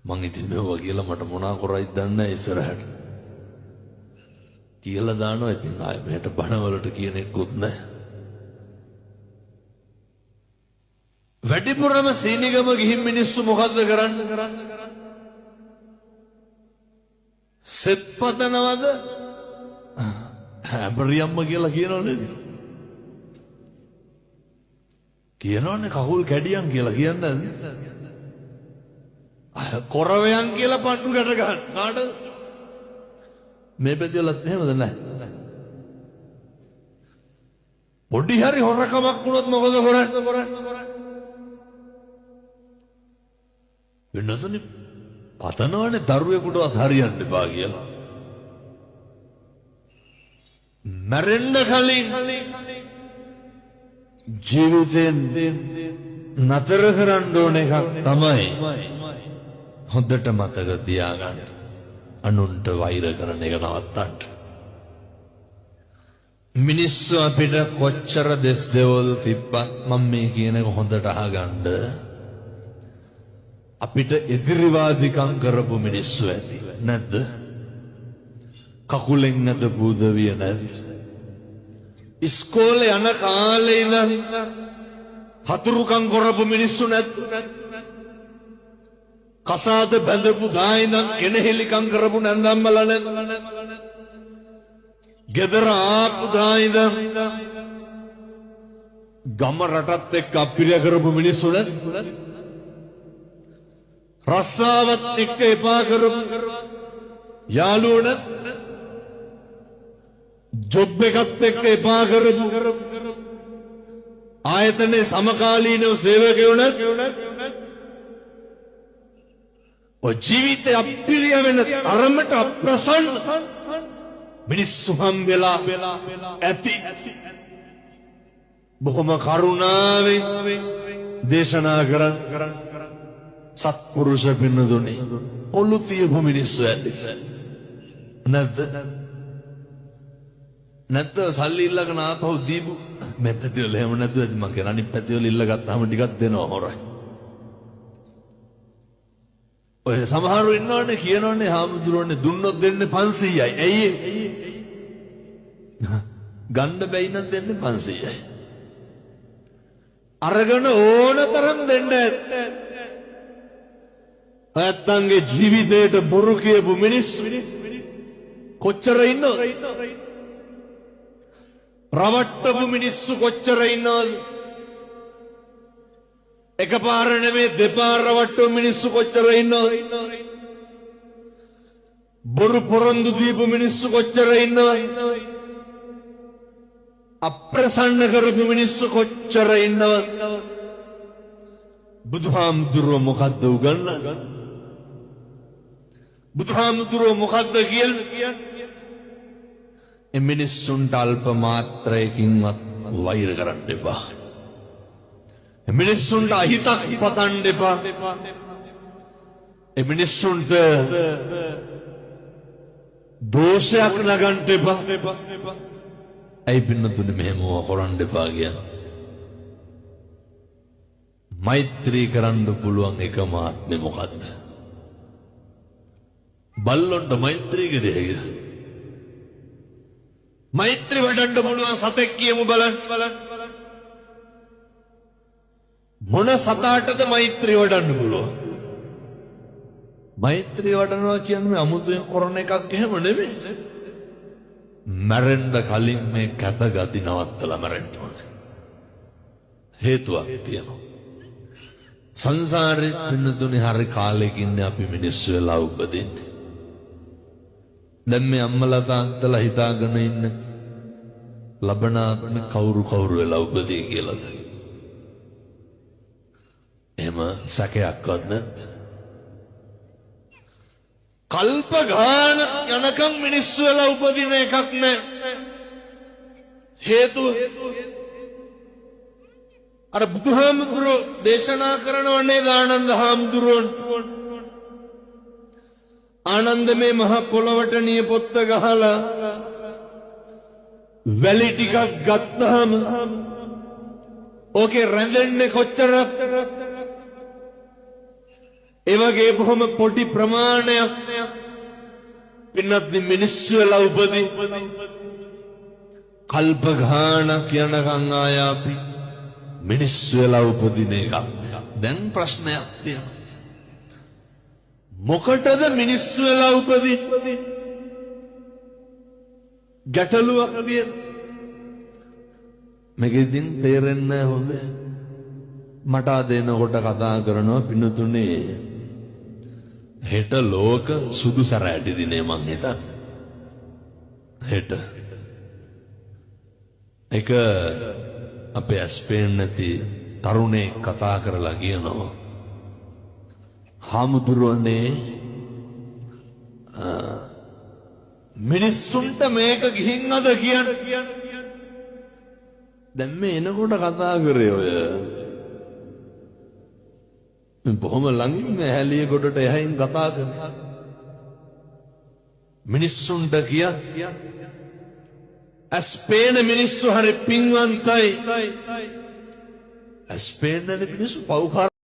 මං ඉතින් මෙව්වා කියලා මට මොනා කරයිද දන්නේ නැහැ ඉස්සරහට. කියලා දානවා ඉතින් ආයෙ මෙහෙට බණවලට කියන එක්කුත් නැහැ. වැඩිපුරම සීනිගම ගිහින් මිනිස්සු මොකද්ද කරන්නේ? සෙත් පතනවද? ඇඹරියම්ම කියලා කියනවනේ. කියනවනේ කකුල් කැඩියන් කියලා කියන්නේ නැද්ද? කොරවයන් කියලා පණ්ඩු ගැට ගන්න. කාටද? මේ පැතිවලත් එහෙමද නැහැ? පොඩි හරි හොරකමක් වුණොත් මොකද කරන්නේ? වෙනසනේ පතනවනේ දරුවෙකුටවත් හරියන්න එපා කියලා. මැරෙන්න කලින් ජීවිතෙන් නතර කරන්න ඕන එකක් තමයි හොඳට මතක තියාගන්න. අනුන්ට වෛර කරන එක නවත්තන්න. මිනිස්සු අපිට කොච්චර දෙස් දෙවල් තිබ්බත් මම මේ කියන එක හොඳට අහගන්න. අපිට එදිරිවාදිකම් කරපු මිනිස්සු ඇති නැද්ද? කකුලෙන් ඇදපු උදවිය නැද්ද? ඉස්කෝලේ යන කාලේ ඉඳන් හතුරුකම් කරපු මිනිස්සු නැද්ද? කසාද බැඳපු දා ඉඳන් කෙනෙහිලිකම් කරපු නැන්දම්මලා නැද්ද? ගෙදර ආපු දා ඉඳන් ගම රටත් එක්ක අප්පිරිය කරපු මිනිස්සු නැද්ද? රස්සාවත් එක්ක එපා කරපු යාළුවෝ නැද්ද? ජොබ් එකත් එක්ක එපා කරපු ආයතනයේ සමකාලීනව සේවකයෝ නැද්ද? ඔය ජීවිතය අප්පිරිය වෙන තරමට අප්‍රසන්න මිනිස්සු හම් වෙලා ඇති. බොහොම කරුණාවෙන් දේශනා කරන්න සත්පුරුෂ පින්නදුනි, පොළු තියපු මිනිස්සු ඇති නැද්ද? නැත්ද සල්ලි ඉල්ලගෙන ආපහු දීපු? මේ පැතිවල එහෙම නැතුව ඇති. මං කියන අනිත් පැතිවල ඉල්ල ගත්තාම ටිකක් දෙනවා හොරයි. ඔය සමහරු ඉන්නවනේ කියනවනේ හාමුදුරුවනේ දුන්නොත් දෙන්නේ 500යි. ඇයි ඒ? ගන්න බැයි නම් දෙන්නේ 500යි. අරගෙන ඕන තරම් දෙන්න ඇත්. නැත්තන්ගේ ජීවිතේට බොරු කියපු මිනිස්සු කොච්චර ඉන්නවද? රවට්ටපු මිනිස්සු කොච්චර ඉන්නවද? එකපාර නෙමේ දෙපාර රවට්ටපු මිනිස්සු කොච්චර ඉන්නවද? බොරු පොරොන්දු දීපු මිනිස්සු කොච්චර ඉන්නවද? අප්‍රසන්න කරපු මිනිස්සු කොච්චර ඉන්නවද? බුදුහාමුදුරුවෝ මොකද්ද උගන්වන්නේ? බුදුහාමුදුරුවෝ මොකද්ද කියන්නේ? ඒ මිනිස්සුන්ට අල්ප මාත්‍රයකින්වත් වෛර කරන්න එපා. ඒ මිනිස්සුන්ට අහිතක් පතන්න එපා. ඒ මිනිස්සුන්ට දෝෂයක් නගන්න එපා. ඇයි පින්නතුනේ මෙහෙම කරන්න එපා කියන්නේ? මෛත්‍රී කරන්න පුළුවන් එකම ආත්මෙ මොකද්ද? බල්ලොන්ට මෛත්‍රී කරේ හැකිද? මෛත්‍රී වඩන්න පුළුවන් සතෙක් කියමු බලන්න. මොන සතාටද මෛත්‍රී වඩන්න පුළුවන්? මෛත්‍රී වඩනවා කියන්නේ මේ අමුතුවෙන් කරන එකක් එහෙම නෙමෙයි. මැරෙන්න කලින් මේ කැත ගති නවත්තලා මැරෙන්න ඕනේ. හේතුවක් තියෙනවා. සංසාරේ පින්නතුනේ හරි කාලෙකින් අපි මිනිස්සු වෙලා උපදින්නේ. දැන් මේ අම්මලා තාත්තලා හිතාගෙන ඉන්න ලබන ආත්මේ කවුරු කවුරු වෙලා උපදී කියලාද? එහෙම සැකයක්වත් නැද්ද? කල්ප ගානක් යනකම් මිනිස්සු වෙලා උපදින එකක් නෑ. හේතුව අර බුදුහාමුදුරුවෝ දේශනා කරනව නේද ආනන්ද හාමුදුරුවන්ට? ආනන්ද මේ මහ පොළවට නියපොත්ත ගහලා වැලි ටිකක් ගත්තාම ඕකේ රැඳෙන්නේ කොච්චරක්? ඒ වගේ බොහොම පොඩි ප්‍රමාණයක් පින්වත්නි මිනිස්සු වෙලා උපදී. කල්ප ගාණක් යනකම් ආය අපි මිනිස්සු වෙලා උපදින එකක් නෑ. දැන් ප්‍රශ්නයක් තියෙනවා. මොකටද මිනිස්සු වෙලා උපදින්නේ? ගැටලුවක් තියෙනවා. මේක ඉතින් තේරෙන්නේ නැහැ හොඳ. මට අද එනකොට කතා කරනවා පින්තුනේ, හෙට ලෝක සුදු සැරයටි දිනේ මං හිතන්නේ. හෙට එක අපේ ඇස් පේන්නේ නැති තරුණයෙක් කතා කරලා කියනවා, හාමුදුරුවනේ, මිනිස්සුන්ට මේක ගිහින් අද කියන්න. දැන් මේ එනකොට කතා කරේ ඔය මේ බොහොම ළඟින් මේ ඇහැලිය ගොඩට එහයින් කතා කරනවා. මිනිස්සුන්ට කිය, ඇස් පේන මිනිස්සු හරි පින්වන්තයි. ඇස් පේන්නේ නැති මිනිස්සු පව්කාර.